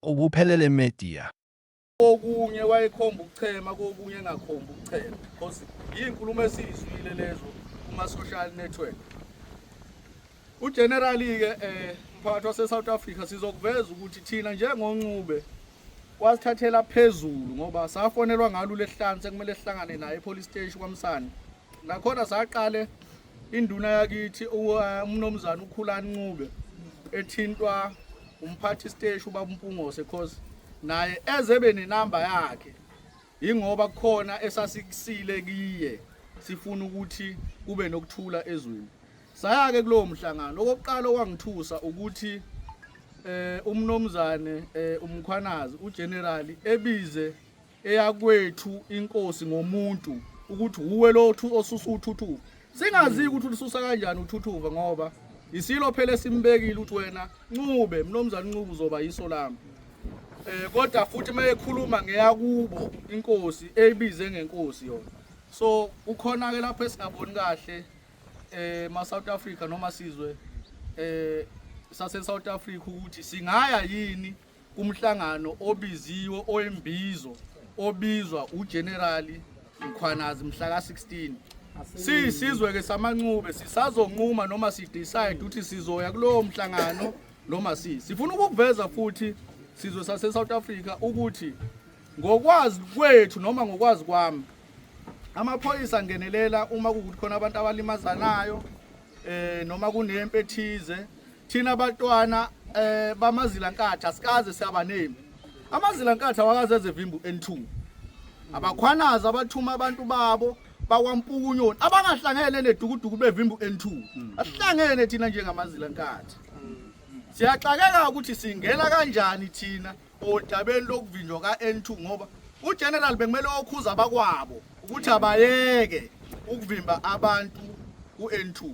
Ukuphelele Media. Kokunye wayekhomba ukuchema, kokunye engakhomba ukuchema, because izinkulumo esizwile lezo kuma social network. UGeneral ke umphakathi wase South Africa, sizokuveza ukuthi thina njengoNcube wasithathela phezulu, ngoba safonelwa ngalo lesihlanu sekumele sihlangane naye epolice station kwaMsane. Nakhona saqale induna yakithi umnomzana uKhulani Ncube ethintwa umphathi siteshi ubaba uMpungose, cause naye ezebe nenamba yakhe ingoba kukhona esasikusile kiye, sifuna ukuthi kube nokuthula ezweni. Saya ke kulowo mhlangano. Okokuqala okwangithusa ukuthi umnomzane uMkhwanazi uGeneral ebize eyakwethu inkosi ngomuntu ukuthi uwe lo osusa uthuthuva, singazi ukuthi ulisusa kanjani uthuthuva, ngoba isilo phela esimbekile ukuthi wena Ncube, mnomzane Ncube, uzoba yiso lami. Kodwa futhi mayekhuluma ngeyakubo inkosi eyibize ngenkosi yona, so ukhona ke lapho esingaboni kahle ma South Africa noma sizwe sase South Africa ukuthi singaya yini kumhlangano obiziwe oyimbizo obizwa uGeneral Mkhwanazi mhla ka-16. Siyisizwe ke samaNcube sisazonquma noma si-decide ukuthi sizoya kulowo mhlangano noma sifuna ukukuveza futhi sizwe sase South Africa ukuthi ngokwazi kwethu noma ngokwazi kwami, amaphoyisa angenelela uma kuwukuthi khona abantu abalimazanayo noma kunempi ethize. Thina abantwana bamazilankatha asikaze siyaba nempi. Amazilankatha awakaze ezevimba u-N2. Abakhwanazi abathuma abantu babo bakwaMpukunyoni abangahlangene nedukuduku bevimba u-N2. Asihlangene thina njengamazilankatha. Siyaxakeka ukuthi singena kanjani thina odabeni lokuvinjwa ka-N2, ngoba uGeneral bekumele okhuza abakwabo ukuthi abayeke ukuvimba abantu ku-N2.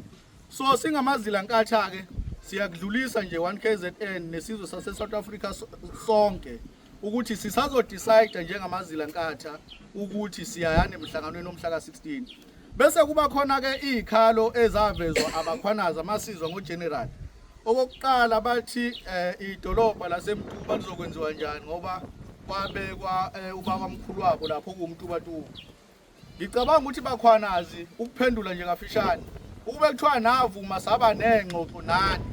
So singamazilankatha ke siyakudlulisa nje 1 KZN nesizwe sase South Africa sonke ukuthi sisazo-decide njengamazilankatha ukuthi siyayana emhlanganweni omhla ka-16. Bese kuba khona ke izikhalo ezavezwa abakhwanazi amasizwa ngoGeneral. Okokuqala bathi idolobha laseMtuba lizokwenziwa njani, ngoba kwabekwa ubaba mkhulu wabo lapho kuwuMtubatuba. Ngicabanga ukuthi bakhwanazi, ukuphendula nje kafishane, ukube kuthiwa navuma saba nengxoxo nani,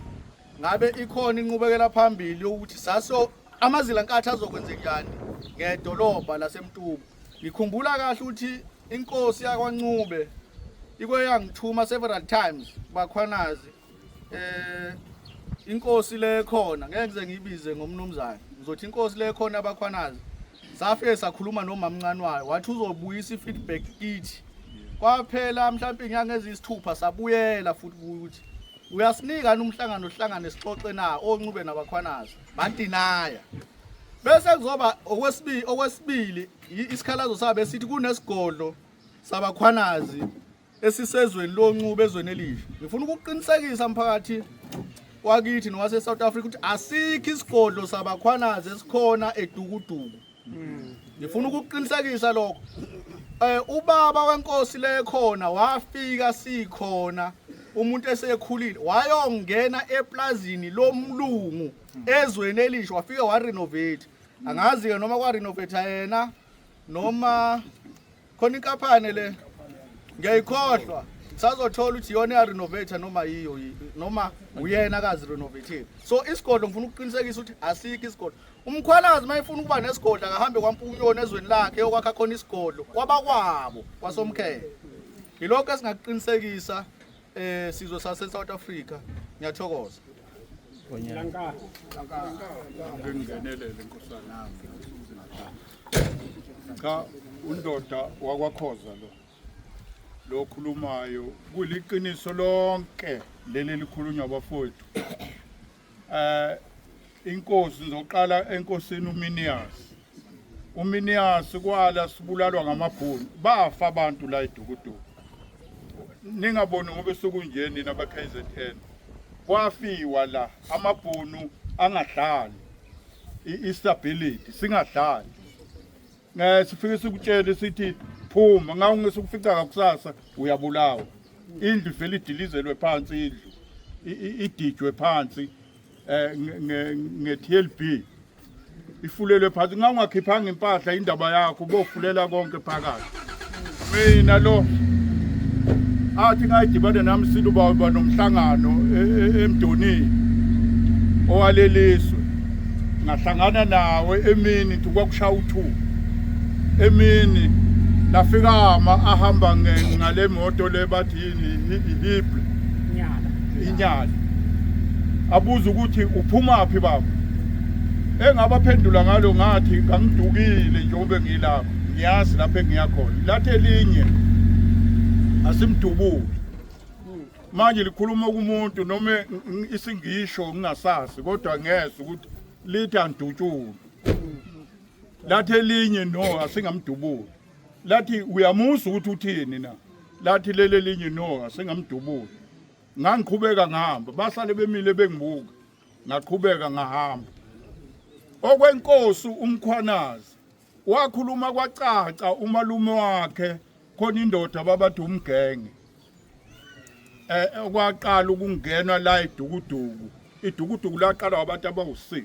ngabe ikhona inqubekela phambili yokuthi saso amazilankatha azokwenze njani ngedolobha laseMtuba. Ngikhumbula kahle ukuthi inkosi yakwaNcube ike yangithuma several times bakhwanazi. Inkosi le khona ngeke ngize ngiyibize ngomnumzane, ngizothi inkosi le khona abakhwanazi, safike sakhuluma nomamncane wayo, wathi uzobuyisa i-feedback kithi. Kwaphela mhlawumbe inyanga eziyisithupha, sabuyela futhi kuye ukuthi uyasinika umhlangano sihlangane sixoxe na oNcube nabakhwanazi, badinaya. Bese kuzoba okwesibili isikhalazo sabe sithi kunesigodlo sabakhwanazi esisezweni loNcube ezweni elisha. Ngifuna ukuqinisekisa mphakathi wakithi nowase South Africa ukuthi asikho isigodlo sabakhwanazi esikhona eDukuduku. Ngifuna ukuqinisekisa lokho. Ubaba wenkosi le khona wafika sikhona umuntu esekhulile, wayongena eplazini lomlungu ezweni elisha, wafika wa-renovate. Angazi ke noma kwa renovate yena noma khona inkampani le ngiyayikhohlwa, sazothola ukuthi iyona ya-renovate noma yiyo noma uyena akazi renovate. So isigodlo, ngifuna ukuqinisekisa ukuthi asikho isigodlo. Umkhwanazi uma efuna ukuba nesigodlo akahambe kwaMpunyoni ezweni lakhe okwakha khona isigodlo kwabakwabo kwaSomkhele. Yilokho esingakuqinisekisa sizwe sase South Africa. Ngiyathokoza. Ngingenelele nkosana. Cha, undoda wakwaKhoza lo lokhulumayo, kuliqiniso lonke leli likhulunywa abafowethu. Inkosi, ngizoqala enkosini uMinias. uMinias kwala sibulalwa ngamabhunu, bafa abantu la eDukuduku. Ningaboni ngoba sekunje nina ba KZN. Kwafiwa la, amabhunu angadlali i-stability, singadlali. Sifike sikutshele sithi phuma, ngawu ngesikufica ngakusasa uyabulawa. Indlu ivele idilizelwe phansi, indlu idijwe phansi nge-TLB. Ifulelwe phansi ngawungakhiphanga impahla indaba yakho bofulela konke phakathi. Mina lo athi ngayidibana nami siluba ba nomhlangano e, e, emdonini owaleliswe ngahlangana nawe emini nti kwakushaya u-2 emini lafika ama ahamba ngale moto le bathi yini ihible inyala abuza ukuthi uphumaphi baba engabaphendula ngalo ngathi kangidukile njengoba ngilapha ngiyazi lapho engiya khona lathi elinye asimdubule manje likhuluma kumuntu noma isingisho ngingasazi kodwa ngezwe ukuthi lithi andutshulwe lathi elinye no asingamdubuli lathi uyamuzwa ukuthi uthini na lathi leli elinye no asingamdubuli ngangiqhubeka ngihamba basale bemile bengibuka ngaqhubeka ngahamba okwenkosi umkhwanazi wakhuluma kwacaca umalume wakhe khona indoda babathi umgenge eh okwaqala ukungenwa la idukuduku idukuduku laqala wabantu abawu6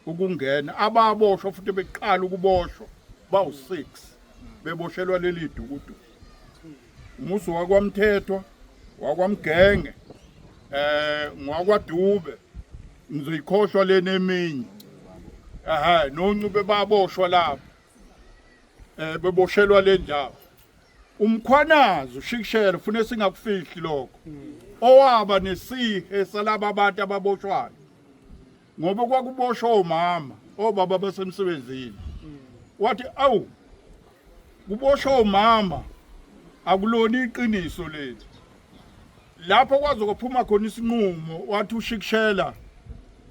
ukungena ababoshwa futhi beqala ukuboshwa bawu6 beboshelwa leli dukuduku umuzi wakwamthethwa wakwamgenge eh ngwakwadube ngizoyikhohlwa lena eminye aha noncube baboshwa lapho eh beboshelwa le ndawo umkhwanazi ushikishela ufuna singakufihli lokho owaba nesihe salaba abantu ababoshwayo ngoba kwakuboshwa omama obaba basemsebenzini wathi awu kuboshwa omama akulona iqiniso leli lapho kwaze kwaphuma khona isinqumo wathi ushikishela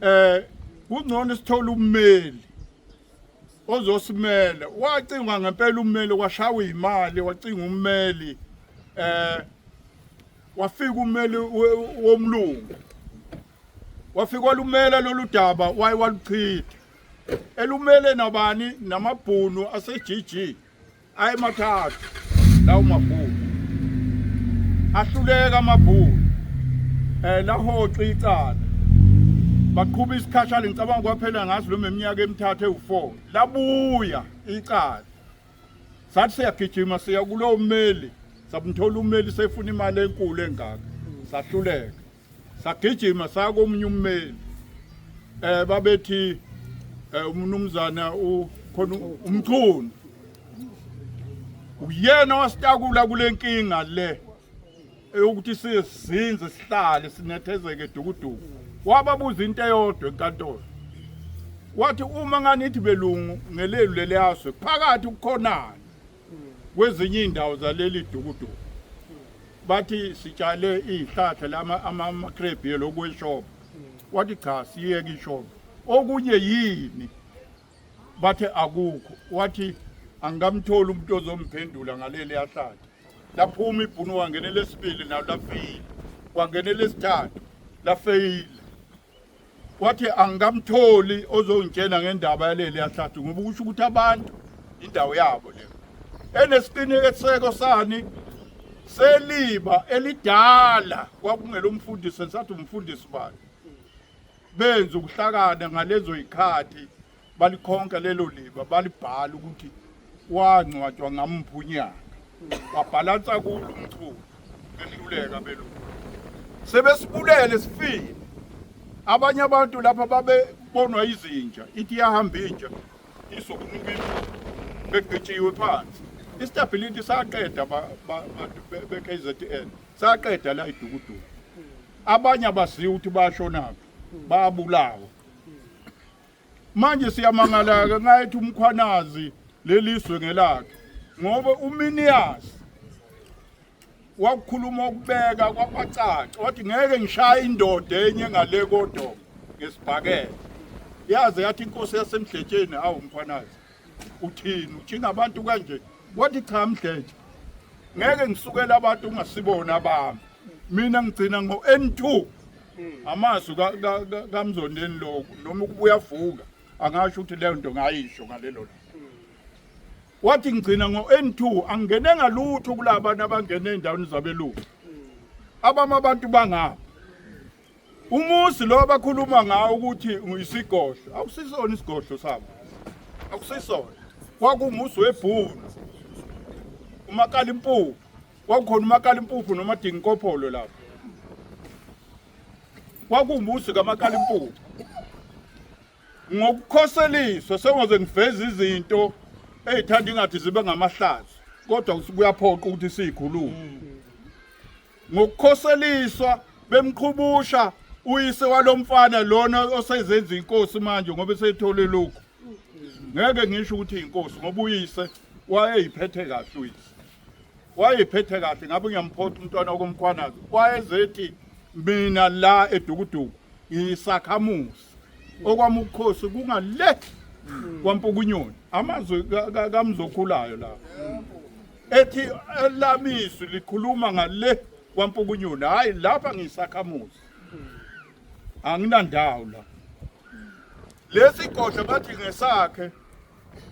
eh kungcono sithole ummeli ozosimela wacingwa ngempela ummeli kwashawa imali wacinga ummeli eh wafika ummeli womlungu wafika walumela lolu daba waye waluchitha elumele nabani namabhunu ase-GG ayemathathu lawo mabhunu ahluleka amabhunu eh lahoxa icala baqhuba isikhashana ngicabanga kwaphela ngazi noma iminyaka emithathu ewu-4 labuya icala sathi siyagijima siya kulowo mmeli samthola ummeli sefuna imali enkulu engaka sahluleka sagijima saya komunye ummeli eh babethi eh, umnumzana ukhona umchunu uyena wasitakula kule nkinga le eyokuthi sizinze sihlale sinethezeke dukuduku wababuza into eyodwa enkantolo wathi uma nganithi belungu ngelelu leliyazwe phakathi kukhonani kwezinye iy'ndawo zaleli dukuduku bathi sitshale iy'hlahla lama ama-crepe lokhu eshop wathi cha siyeke ishop okunye yini bathe akukho wathi angikamtholi umuntu ozomphendula ngaleli yahlathi laphuma ibhunu wangenela esibili nalo lafeyila wangenela esithathu lafeyila wathi angikamtholi ozongitshela ngendaba yaleli yahlathi ngoba kusho ukuthi abantu indawo yabo le enesiqiniseko sani seliba elidala kwakungela umfundisi sensathi umfundisi bani benza ukuhlakana ngalezo yikhathi balikhonka lelo liba balibhala ukuthi wangcwatshwa ngamphi unyaka wabhalansa kulo umchunu behluleka belungu sebesibulele sifile abanye abantu lapha babebonwa izinja ithi iyahamba inja izokunuka begqitshiwe phansi istability saqeda abantu be-KZN saqeda la idukuduku abanye abaziwa ukuthi bashonaphi babulawa Manje siyamangala-ke ngayethi uMkhwanazi leli zwe ngelakhe ngoba uMinias wakukhuluma okubeka kwacaca wathi ngeke ngishaye indoda enye ngale kodwa ngesibhakela yaze yathi inkosi yasemdletsheni awu Mkhwanazi uthini utshinga abantu kanje wathi cha mdletshe ngeke ngisukele abantu ungasibona abami mina ngigcina ngo-N2 amazwi kaMzondeni lokhu noma ukubuya avuka angasho ukuthi leyo nto ngayisho ngalelo langa wathi ngigcina ngo-N2 angingene ngalutho kulabantu abangene ey'ndaweni zabelungu abami abantu bangapha Umuzi lo abakhuluma ngawo ukuthi uyisigodlo, akusisona isigodlo sabo. Akusisona. Kwakumuzi webhunu. Umakala impuphu. Kwakukhona umakala impuphu noma dinkopholo lapho. Kwakuwumuzi kamakala impuphu. Ngokukhoseliswa sengoze ngiveze izinto ey'thanda ingathi zibe ngamahlazo kodwa kuyaphoqa ukuthi siyikhulume. Ngokukhoseliswa bemqhubusha uyise walomfana lona osezenza inkosi manje ngoba esethole lokhu. Ngeke ngisho ukuthi inkosi ngoba uyise wayeyiphethe kahle uyise. Wayeyiphethe kahle ngabe ngiyamphotha umntwana wakomkhwanazi. Wayezethi mina la eDukuduku ngiyisakhamuzi. Okwami ubukhosi kungale kwaMpukunyoni. Amazwi kaMzokhulayo la. Ethi elami izwi likhuluma ngale kwaMpukunyoni. Hayi lapha ngiyisakhamuzi. Anginandawo la. Lesi godlo bathi ngesakhe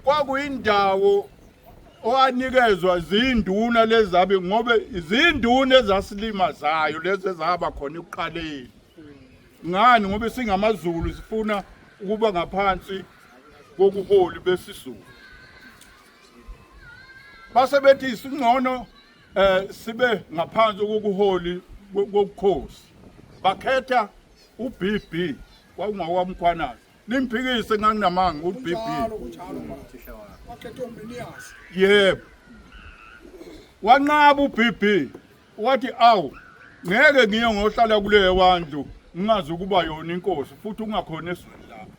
kwakuyindawo owanikezwa zinduna lezabe ngobe izinduna ezasilima zayo lezi ezaba khona ekuqaleni. Ngani ngoba singamaZulu sifuna ukuba ngaphansi kobuholi besiZulu. Base bethi singcono eh sibe ngaphansi kokuholi kokukhosi. Bakhetha uBB kwakungokwamkhwanazi. Nimphikise nganginamanga uBB. Kunjalo kunjalo baba. Wakhetha uMbiniyazi. Yebo. Wanqaba uBB wathi awu ngeke ngiye ngohlala kuleyo wandlu ngingazi ukuba yona inkosi futhi ungakhona ezweni lapho.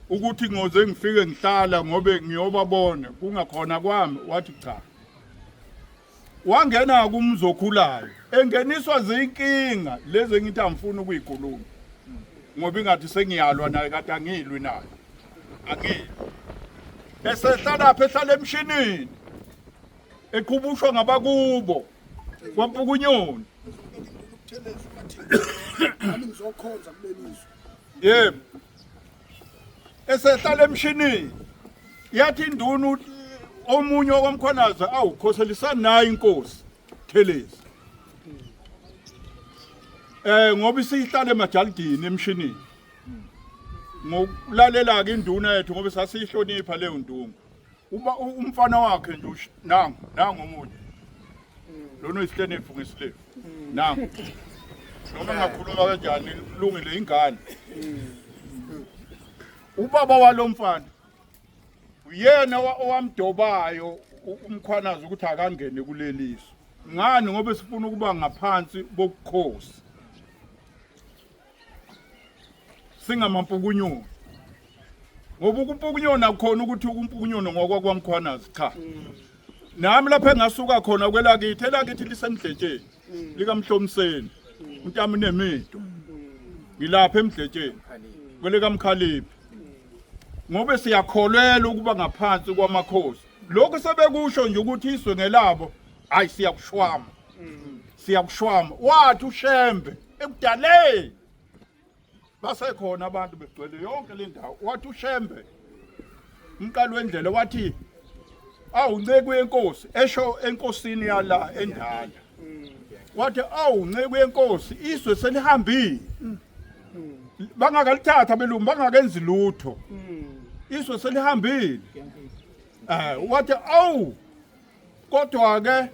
Ukuthi ngoze ngifike ngihlala ngobe ngiyobabona kungakhona kwami wathi cha. Wangena kumzokhulayo engeniswa zinkinga lezi engithi angifuni ukuyikhuluma ngoba ingathi sengiyalwa naye kade angilwi naye angilwi esehlala lapha ehlala emshinini eqhubushwa ngabakubo kwampukunyoni Nami ngizokhonza kuleli zwe. Yebo. Esehlala emshinini. Yathi induna omunye okwamkhwanazi awu khoselisani naye inkosi Thelezi. Eh ngoba isihlala emajalidini emshinini. Ngokulalela ke induna yethu ngoba sasiyihlonipha leyo nduna. Uma umfana wakhe nje nangu nangu omunye. Lona uyisihlenefu ngesilefu. Nangu. Noma ngakhuluma kanjani lungile ingane. Ubaba walomfana uyena owamdobayo umkhwanazi ukuthi akangene kuleliso. Ngani ngoba sifuna ukuba ngaphansi bobukhosi. Singamampukunyoni. Ngoba ukumpukunyoni akukhona ukuthi ukumpukunyoni ngokwakwaMkhwanazi cha. Nami lapha engasuka khona kwelakithi elakithi lisemdletsheni likamhlomiseni untami nemido ngilapha emdletsheni kwelikamkhaliphi ngoba siyakholelwa ukuba ngaphansi kwamakhosi lokhu sebekusho nje ukuthi izwe ngelabo hayi siyakushwama siyakushwama wathi ushembe ekudaleni basekhona abantu begcwele yonke le ndawo wathi ushembe umqali wendlela wathi awu nceku yenkosi esho enkosini yala endala wathi awu nceku yenkosi izwe selihambile bangakalithatha belungu bangakenzi lutho izwe selihambile eh wathi awu Kodwa ke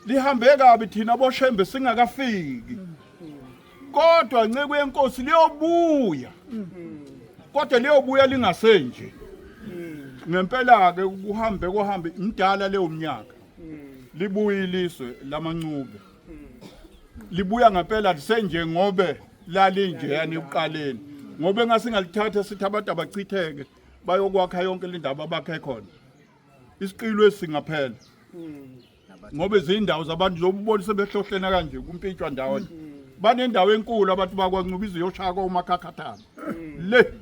lihambe kabi thina boshembe singakafiki. Kodwa nceku yenkosi liyobuya. Kodwa liyobuya lingasenje. Ngempela ke kuhambe kuhambe imdala leyo mnyaka. Libuye ilizwe lamancube. Libuya ngempela lisenje ngobe lalinje yani ekuqaleni. Ngobe ngasingalithatha sithi abantu abachitheke bayokwakha yonke le ndaba abakhe khona. Isiqilo esingaphela ngoba izindawo zabantu zobubona sebehlohlena kanje kumpintshwa ndawonye banendawo enkulu abantu bakwaNcube iziyoshaya komakhakhathana le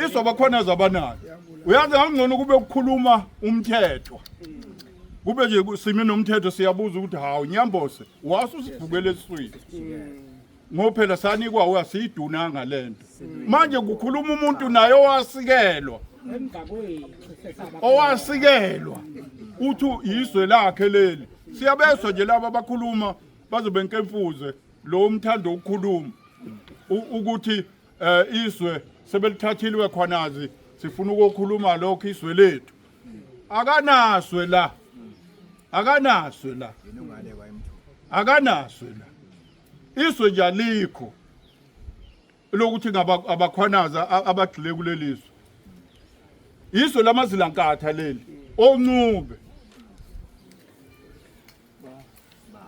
izwa bakhona zabanayo uyazi ngangcono kube ukukhuluma umthetho kube nje simi nomthetho siyabuza ukuthi hawu nyambose wase usivukele esiswini ngoba phela sanikwa uyasiyidunanga lento manje kukhuluma umuntu naye owasikelwa owasikelwa uthi yizwe lakhe leli Siyabezwa nje laba abakhuluma bazobe nkemfuze lo umthando ukukhuluma ukuthi izwe sebelithathile wekhwanazi sifuna ukukhuluma lokho izwe lethu. Akanaswe la. Akanaswe la. Akanaswe la. Izwe nje alikho lokuthi abakhwanazi abagxile kuleli zwe. Izwe lamazilankatha leli oncube.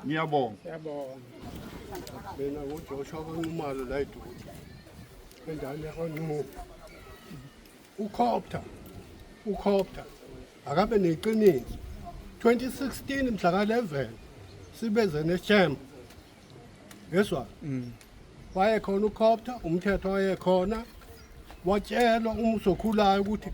Ngiyabonga. Siyabonga. Mina uJoshua kaNxumalo la eDuke. Endaweni yakwaNcube. UCopter. UCopter. Akabe neqiniso. 2016 mhla ka-11 sibeze nechemba. Yezwa? Wayekhona uCopter, umthetho wayekhona. Watshelwa uma usokhulayo ukuthi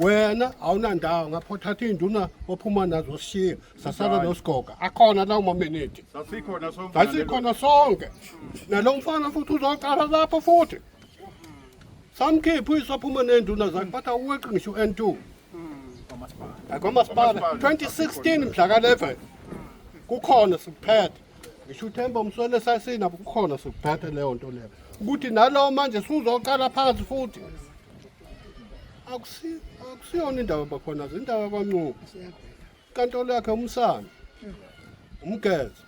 wena awunandawo ngapho thatha iy'nduna waphuma nazo sishiye sasala nosigoga akhona lawo maminithi Sasikhona sonke. sasikhona sonke nalo mfana futhi uzoqala lapho futhi samkhipha uyise waphuma ney'nduna zakhe bathi awuweqi ngisho u-N two kwamasipala 2016 mhla ka-11 kukhona sikuphethe ngisho uThemba Mswele sasinabo kukhona sikuphethe leyo nto leyo ukuthi nalowo manje suzoqala phansi futhi akusiyona indawo bakhona indawo yakwaNcube inkantolo yakhe umsana umgezo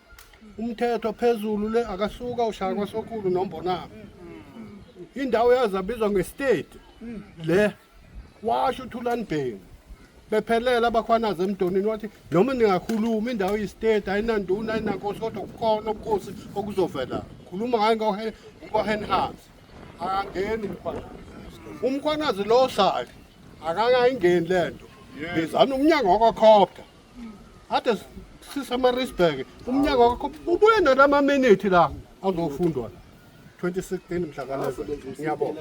umthetho phezulu le akasuka ushaya kwasokhulu nombonabo indawo yazabizwa ngestate le washo uThulani Bhengu bephelela abakhwanazi emdonini wathi noma ningakhuluma indawo iyi-state ayinanduna ayinankosi kodwa kukhona ubukhosi okuzovela khuluma ngayo ngohenhans akangeni umkhwanazi umkhwanazi lo sayo akangayingeni le nto bizana umnyango wakwakhopta ade sisemarisburg umnyango wakwakhopta ubuye nalama minithi la azofundwa la 2016 mhla ka-11 ngiyabonga.